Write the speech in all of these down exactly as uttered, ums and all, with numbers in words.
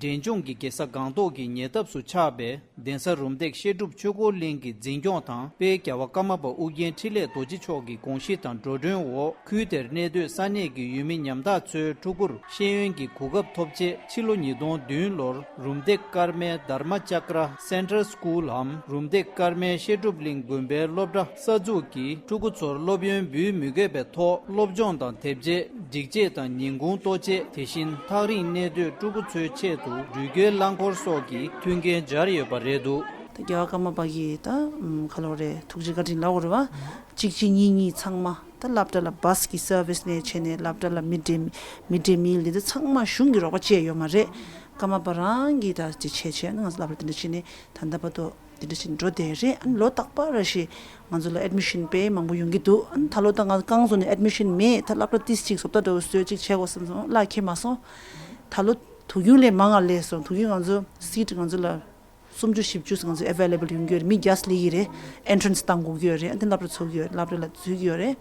འབྲས་ལྗོངས་ཀྱི་རྒྱལ་ས་སྒང་ཏོག་གི་ཉེ་འདབས་སུ་ཆགས་པའི་གདན་ས་རུམ་བཏེག་བཤད་སྒྲུབ་ཆོས་འཁོར་གླིང་གི་འཛིན་སྐྱོང་དང་དཔལ་རྒྱལ་བ་ཀརྨ་པ་ཨོ་རྒྱན་འཕྲིན་ལས་རྡོ་རྗེ་མཆོག་གི་དགོངས་གཞི་དང་འགྲོ་གྲོན་འོག་ཁུལ་དེར་གནས་སྡོད་ས་གནས་ཀྱི་ཡུལ་མི་ཉམ་ཐག་ཚོའི་ཕྲུ་གུར་ཤེས་ཡོན་གྱི་གོ་སྐབས་ཐོབ་ཆེད་ཕྱི་ལོ་ཉིས་སྟོང་བདུན་ལོར་རུམ་བཏེག་ཀརྨའི་དྷརྨ་ཅཀྲ་སེན་ཊར་སྐུལ་འམ་རུམ་བཏེག་ཀརྨའི་བཤད་སྒྲུབ་གླིང་དགོན་པའི་སློབ་གྲྭ་གསར་འཛུགས་ཀྱིས་ཕྲུ་གུ་ཚོར་སློབ་ཡོན་འབུལ་མི་དགོས་པའི་ཐོག་སློབ་སྦྱོང་དང་དེབ་ཆས། སྒྲིག་ཆས་དང་ཉིན་གུང་ལྟོ་ཆས། དེ་བཞིན་ཐག་རིང་གནས་སྡོད་ཕྲུ་གུ་ཚོའི་ཆེད་དུ་འགྲུལ་སྐྱེལ་རླངས་འཁོར་སོགས་ཀྱི་མཐུན་རྐྱེན་སྦྱར་ཡོད་པ་རེད་འདུག་ད་རྒྱལ་བ་ཀརྨ་པ་གིས་ད་ཨམ་ག་ལོ་རེད། ཐུགས་རྗེ་བཀའ་དྲིན་ལབ་དགོས་རེད་བ། གཅིག་གཅིག་གཉིས་གཉིས་ཚང་མ་ད་སློབ་གྲྭ་ལ་བྷ་སི་གི་སར་བི་སི་ནས་བྱས་ནས་སློབ་གྲྭ་ལ་མིཌ་ཌེ་མིཌ་ཌེ་མིལ་འདི་ཚོ་ཚང་མ་གཞུང་གི་རོགས་པ་བྱས་ཡོད་མ་རེད། ཀརྨ་པ་རང་གིས་ད་དེ་བྱས་བྱས་ང་ཚོ་སློབ་གྲྭ་དེ་འདྲ་བྱས་ནས་ད་ལྟ་བར་དུ། དེ་འདྲ་ཞིག་འགྲོ་བསྡད་རེད། ཨ་ནི་ལོ་རྟག་པར་རེ་ཞིག་ང་ཚོ་ལ་ཨེཌ་མི་ཤན་དཔེ་མང་པོ་ཡོང་གི་འདུག་ཨ་ནི་ད་ལོ་ད་ང་རྐང་བཟོ་ནས་ཨེཌ་མི་ཤན་མེད། ད་སློབ་གྲྭ་ཏིས་ཅིག་བཟོ་ལྟ་འདྲ་བོ་བཟོས་ཅིག་བྱས་དགོས་བསམ་སོང་། གླ་ཁེ་མ་སོང་། ད་ལོ་དུས་རྒྱུན་ལས་མང་ང་སླེབས་སོང་། དུས་རྒྱུན་ང་ཚོ་སིཊ་ང་ཚོ་ལ་སུམ་ཅུ་བཞི་བཅུ་ང་ཚོ་ཨེ་ཝེ་ལེ་བལ་ཡོང་གི་ཡོད་རེད། མི་བརྒྱ་སླེབས་ཀྱི་རེད། ཨེན་ཊི་རན་སི་བཏང་དགོས་ཀྱི་ཡོད་རེད། ཨ་ནི་སློབ་གྲྭ་ཚུགས་ཀྱི་ཡོད་རེད། སློབ་གྲྭ་འཛུལ་གྱི་ཡོད་རེད།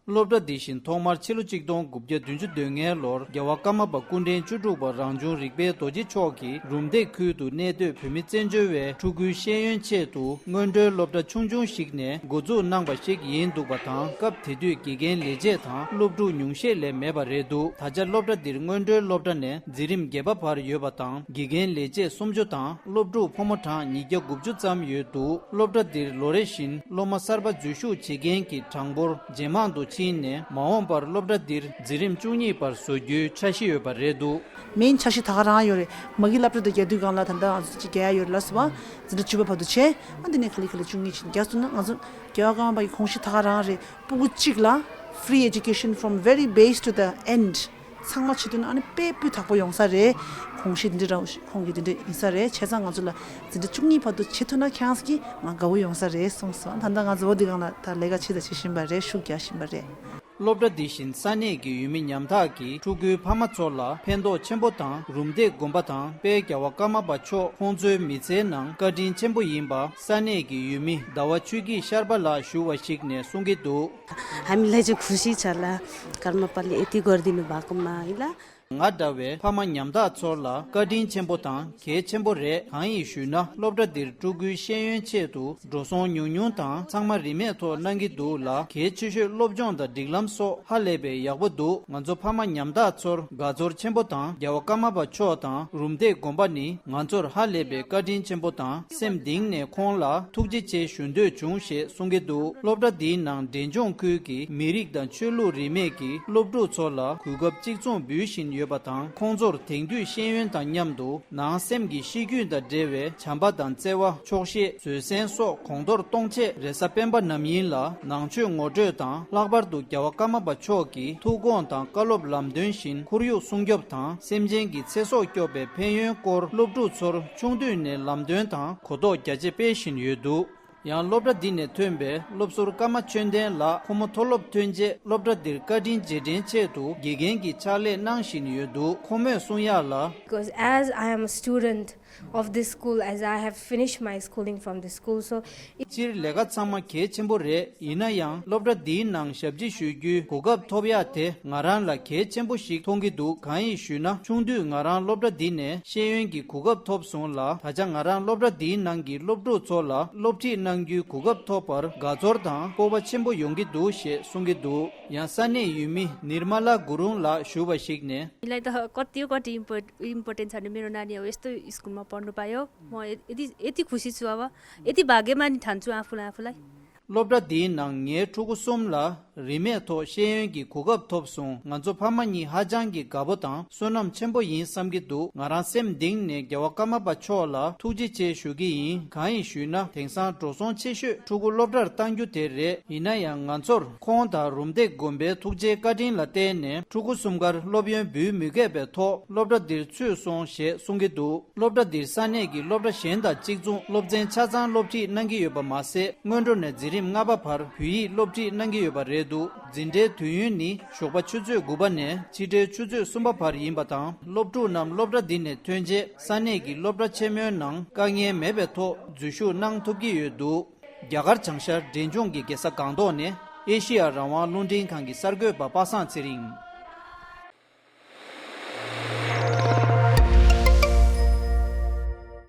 སློབ་གྲྭ་འདི་བཞིན་ཐོག་མར་ཕྱི་ལོ་ཆིག་སྟོང་དགུ་བརྒྱ་བདུན་ཅུ་དོན་ལྔའི་ལོར་རྒྱལ་བ་ཀརྨ་པ་སྐུ་ཕྲེང་བཅུ་དྲུག་པ་རང་བྱུང་རིག་པའི་རྡོ་རྗེ་མཆོག་གིས་རུམ་བཏེག་ཁུལ་དུ་གནས་སྡོད་བོད་མི་བཙན་བྱོལ་བའི་ཕྲུ་གུའི་ཤེས་ཡོན་ཆེད་དུ་སྔོན་འགྲོའི་སློབ་གྲྭ་ཆུང་ཆུང་ཞིག་ནས་འགོ་འཛུགས་གནང་པ་ཞིག་ཡིན་འདུག་པ་དང་། སྐབས་དེ་དུས་དགེ་རྒན་ལས་བྱེད་དང་སློབ་ཕྲུག་ཉུང་ཤས་ལས་མེད་པ་རེད་འདུག་ད་ཆ་སློབ་གྲྭ་འདིར་སྔོན་འགྲོའི་སློབ་གྲྭ་ནས་འཛིན་རིམ་བརྒྱད་པ་བར་ཡོད་པ་དང་། དགེ་རྒན་ལས་བྱེད་སུམ་ཅུ་དང་སློབ་ཕྲུག་ཕོ་མོ་གྲངས་ཉིས་བརྒྱ་དགུ་བཅུ་ཙམ་ཡོད་འདུག་སློབ་གྲྭ་འདིར་ལོ་རེ་བཞིན་སློབ་མ་གསར་པ་འཛུལ་ཞུགས་བྱེད་མཁན་གྱི་གྲངས་འབོར་ཇེ་མང་དུ་ཕྱིན་ནས། མ་འོངས་པར་སློབ་གྲྭ་འདིར་འཛིན་རིམ་བཅུ་གཉིས་བར་བཟོ་རྒྱུའི་འཆར་གཞི་ཡོད་པ་རེད་འདུག་མིན་འཆར་གཞི་ད་ག་རང་ཡོད་རེད། མ་གི་སློབ་གྲྭ་དུ་རྒྱག་དུས་སྒང་ལ་ད་ལྟ་ང་ཚོ་ཅིག་རྒྱག་ཡ་ཡོད་རེད་ལབ་སོང་བ། འཛིན་གྲྭ་བཅུ་པ་བར་དུ་བྱས། ཨ་འདི་ནས་ག་ལེ་ག་ལེ་བཅུ་གཉིས་ཕྱིན་རྒྱག་སོང་ན། ང་ཚོ་རྒྱལ་བ་ཀརྨ་པ་གི་དགོངས་གཞི་ད་ག་རང་རེད། སྤུ་གུ་གཅིག་ལ་free education from very base to the end ཚང་མ་བྱེད་དུས་ན་ཨ་ནི་དཔེ་སྤུས་དག་པོ་ཡོང་ས་རེད། དགོངས་གཞི་འདི་འདྲ་ཁོང་གི་འདི་འདྲ་ཡིན་ས་རེད། བྱས་ཙང་ང་ཚོ་ལ་འཛིན་གྲྭ་བཅུ་གཉིས་བར་དུ་བྱེད་ཐུབ་ན་ཁྱེད་རང་གིས་ང་དགའ་བོ་ཡོང་ས་རེད་གསུངས་སོང་། ད་ལྟ་ང་ཚོ་འོ་འདི་སྒང་ལ་ད་ལས་ཀ་བྱེད་དང་བྱེད་བཞིན་པ་རེད། ཤུགས་རྒྱག་བཞིན་པ་རེད། སློབ་གྲྭ་འདི་བཞིན་ས་གནས་ཀྱི་ཡུལ་མི་ཉམ་ཐག་གིས་ཕྲུ་གུའི་ཕ་མ་ཚོ་ལ་ཕན་ཐོགས་ཆེན་པོ་དང་། རུམ་བཏེག་དགོན་པ་དང་དཔལ་རྒྱལ་བ་ཀརྨ་པ་མཆོག་ཁོང་ཚོའི་མི་ཚེའི་ནང་བཀའ་དྲིན་ཆེན་པོ་ཡིན་པ་ས་གནས་ཀྱི་ཡུལ་མི་ཟླ་བ་ཆོས་སྐྱིད་ཤར་པ་ལགས་ཞུ་བ་ཞིག་ནས་གསུང་གི་འདུག हामीलाई चाहिँ खुसी छ ल कर्मपाले यति गरिदिनु भएकोमा ल। ང་འདྲ་བའི་ཕ་མ་ཉམ་ཐག་ཚོར་ལ་བཀའ་དྲིན་ཆེན་པོ་དང་གལ་ཆེན་པོ་རེད། གང་ཡིན་ཞུས་ན། སློབ་གྲྭ་འདིར་ཕྲུ་གུའི་ཤེས་ཡོན་ཆེད་དུ་འགྲོ་སོང་ཉུང་ཉུང་དང་། ཚང་མ་རིན་མེད་ཐོག་གནང་གི་འདུག་ལ། གལ་ཆེ་ཤོས་སློབ་སྦྱོང་དང་སྒྲིག་ལམ་སོགས་ཧ་ལས་པའི་ཡག་པོ་འདུག་ང་ཚོ་ཕ་མ་ཉམ་ཐག་ཚོར་དགའ་ཚོར་ཆེན་པོ་དང་། རྒྱལ་བ་ཀརྨ་པ་མཆོག་དང་རུམ་བཏེག་དགོན་པ་ནི་ང་ཚོར་ཧ་ལས་པའི་བཀའ་དྲིན་ཆེན་པོ་དང་། སེམས་གཏིང་ནས་ཁོང་ལ་ཐུགས་རྗེ་ཆེ་ཞུ་འདོད་བྱུང་ཞེས་གསུང་གི་འདུག་སློབ་གྲྭ་འདིའི་ནང་འབྲས་ལྗོངས་ཁུལ་གྱི་མི་རིགས་དང་ཆོས་ལུགས་རིས་མེད་ཀྱི་སློབ་ཕྲུག་ཚོ་ལ་གོ་སྐབས་གཅིག་མཚུངས་འབུལ་བཞིན་ཡོད་པ་དང་། ཁོང་ཚོར་དེང་དུས་ཤེས་ཡོན་དང་མཉམ་དུ་ནང་སེམས་ཀྱི་གཤིས་རྒྱུད་དང་འབྲེལ་བའི་བྱམས་པ་དང་བརྩེ་བ། ཆོག་ཤེས། བཟོད་བསྲན་སོགས་གོང་མཐོར་གཏོང་ཆེད། རེས་གཟའ་སྤེན་པ་ནམ་ཡིན་ལ་ནང་ཆོས་ངོ་སྤྲོད་དང་། ལྷག་པར་དུ་རྒྱལ་བ་ཀརྨ་པ་མཆོག་གི་ཐུགས་དགོངས་དང་བཀའ་སློབ་ལམ་སྟོན་བཞིན་ཁོར་ཡུག་སྲུང་སྐྱོབ་དང་། སེམས་ཅན་གྱི་ཚེ་སྲོག་སྐྱོབ་པའི་ཕན་ཡོན་སྐོར་སློབ་ཕྲུག་ཚོར་ཆུང་དུས་ནས་ལམ་སྟོན་དང་གོ་རྟོགས་རྒྱ་ཆེ་སྤེལ་བཞིན་ཡོད་འདུག་ཡང་སློབ་གྲྭ་འདི་ནས་ཐོན་པའི་སློབ་ཟུར་ཀརྨ་ཆོས་ལྡན་ལགས་ཁོ་མོ་མཐོ་སློབ་ཐོན་རྗེས་སློབ་གྲྭ་འདིར་བཀའ་དྲིན་རྗེས་དྲན་ཆེད་དུ་དགེ་རྒན་གྱི་ཕྱག་ལས་གནང་བཞིན་ཡོད་འདུག་ཁོ་མོས་གསུང་ཡག་ལ། Because as I am a student of this school, as I have finished my schooling from this school, so སྤྱིར་ལས་ཀ་ཚང་མ་གལ་ཆེན་པོ་རེད། ཡིན་ན་ཡང་སློབ་གྲྭ་འདིའི་ནང་ཞབས་ཕྱི་ཞུ་རྒྱུའི་གོ་སྐབས་ཐོབ་ཡག་དེ་ང་རང་ལ་གལ་ཆེན་པོ་ཞིག་མཐོང་གི་འདུག་གང་ཡིན་ཞུས་ན། ཆུང་དུས་ང་རང་སློབ་གྲྭ་འདི་ནས་ཤེས་ཡོན་གྱི་གོ་སྐབས་ཐོབ་སོང་ལ། ད་ཆ་ང་རང་སློབ་གྲྭ་འདིའི་ནང་གི་སློབ་ཕྲུག་ཚོ་ལ་སློབ་ཁྲིད་གནང་རྒྱུའི་གོ་སྐབས་ཐོབ་པར་དགའ་ཚོར་དང་སྤོབས་པ་ཆེན་པོ་ཡོང་གི་འདུག་ཞེས་གསུང་གི་འདུག་ཡང་ས་གནས་ཡུལ་མི་ནིར་མ་ལ་གུ་རུང་ལགས་ཞུ་བ་ཞིག་ནས། मलाई त कति कति इम्पोर्ट इम्पोर्टेन्ट छ नि मेरो नानी अब यस्तो स्कुलमा पढ्नु पायो। म यति यति खुसी छु। अब यति भाग्यमानी ठान्छु आफूलाई आफूलाई। སློབ་གྲྭ་འདིའི་ནང་ངའི་ཕྲུ་གུ་གསུམ་ལ་རིན་མེད་ཐོག་ཤེས་ཡོན་གྱི་གོ་སྐབས་ཐོབ་སོང་། ང་ཚོ་ཕ་མ་གཉིས་ཧ་ཅང་གི་དགའ་པོ་དང་བསོད་ནམས་ཆེན་པོ་ཡིན་བསམ་གྱི་འདུག་ང་རང་སེམས་གཏིང་ནས་རྒྱལ་བ་ཀརྨ་པ་མཆོག་ལ་ཐུགས་རྗེ་ཆེ་ཞུ་གི་ཡིན། གང་ཡིན་ཞུས་ན། དེང་སང་འགྲོ་སོང་ཆེ་ཤོས་ཕྲུ་གུ་སློབ་གྲྭར་གཏང་རྒྱུ་དེ་རེད། ཡིན་ན་ཡང་ང་ཚོར་ཁོང་དང་རུམ་བཏེག་དགོན་པའི་ཐུགས་རྗེའི་བཀའ་དྲིན་ལ་བརྟེན་ནས་ཕྲུ་གུ་གསུམ་ཀར་སློབ་ཡོན་འབུལ་མི་དགོས་པའི་ཐོག་སློབ་གྲྭ་འདིར་ཚུད་སོང་ཞེས་གསུང་གི་འདུག་སློབ་གྲྭ་འདིར་ས་གནས་ཀྱི་སློབ་གྲྭ་གཞན་དང་གཅིག་མཚུངས་སློབ་ཚན་ཆ་ཚང་སློབ་ཁྲིད་གནང་གི་ཡོད་པ་མ་ཟད། སྔོན་འགྲོ་ནས་འཛིན་རིམ་ལྔ་པ་བར་བོད་ཡིག་སློབ་ཁྲིད་གནང་གི་ཡོད་པ་རེད་འདུག་འཛིན་གྲྭའི་དུས་ཡུན་ནི་ཞོགས་པ་ཆུ་ཚོད་དགུ་པ་ནས་ཕྱི་དྲོའི་ཆུ་ཚོད་གསུམ་པ་བར་ཡིན་པ་དང་། སློབ་ཕྲུག་རྣམས་སློབ་གྲྭ་འདི་ནས་ཐོན་རྗེས་ས་གནས་ཀྱི་སློབ་གྲྭ་ཆེན་མོའི་ནང་དཀའ་ངལ་མེད་པའི་ཐོག་འཛུལ་ཞུགས་གནང་ཐུབ་ཀྱི་ཡོད་འདུག་རྒྱ་གར་བྱང་ཤར་འབྲས་ལྗོངས་ཀྱི་རྒྱལ་ས་སྒང་ཏོག་ནས་ཨེ་ཤི་ཡ་རང་དབང་རླུང་འཕྲིན་ཁང་གི་གསར་འགོད་པ་པ་སངས་ཚེ་རིང་།